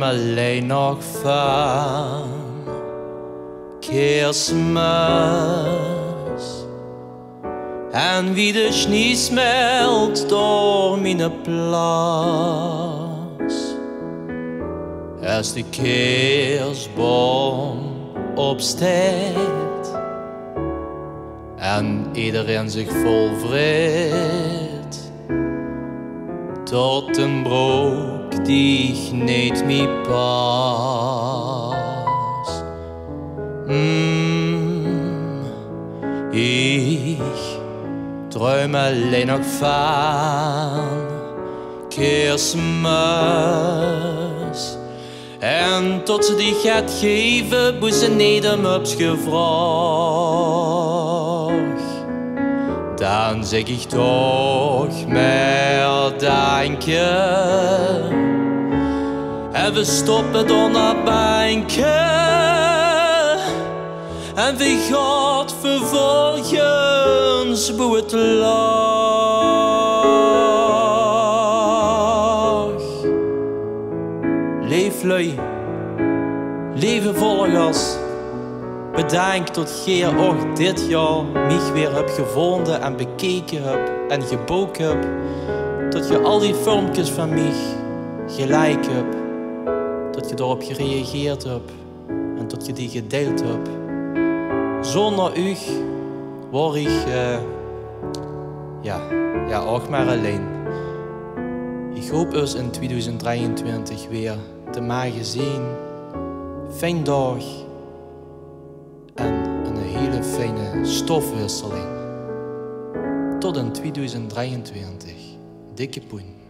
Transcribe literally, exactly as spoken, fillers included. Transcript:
Allein nog vaan Keersmes. En wie de sjnie smelt door miene plas. Es de keersboum opsteit. En ederein ziech volvreet. Tot 'n brook diech neet mie pas. Mm, iech druim allein nog vaan Keersmes. En tot ze diech get geve, boe ze neet um höbs gevraog. Daan zègk iech toch mer daank. En veer stoppe 't oonder baanke. En veer goon vervolgens boe 't laog. Leef lui, leve volgers, bedaank tot geer ouch dit jaor miech weer höb gevoonde en bekeke höb en gebook höb. Tot geer al die filmkes vaan miech gelike höb. Tot geer dao-op gereageerd höb. En tot geer die gedeild höb. Zoonder uuch waor iech, eh, jao, jao, ouch mer allein. Iech hoop us in twiedoezend drei-en-twintig weer te mage zien. Fijn daog en 'n hiel fijne stofwisseling. Tot in twiedoezend drei-en-twintig. Dikke poen.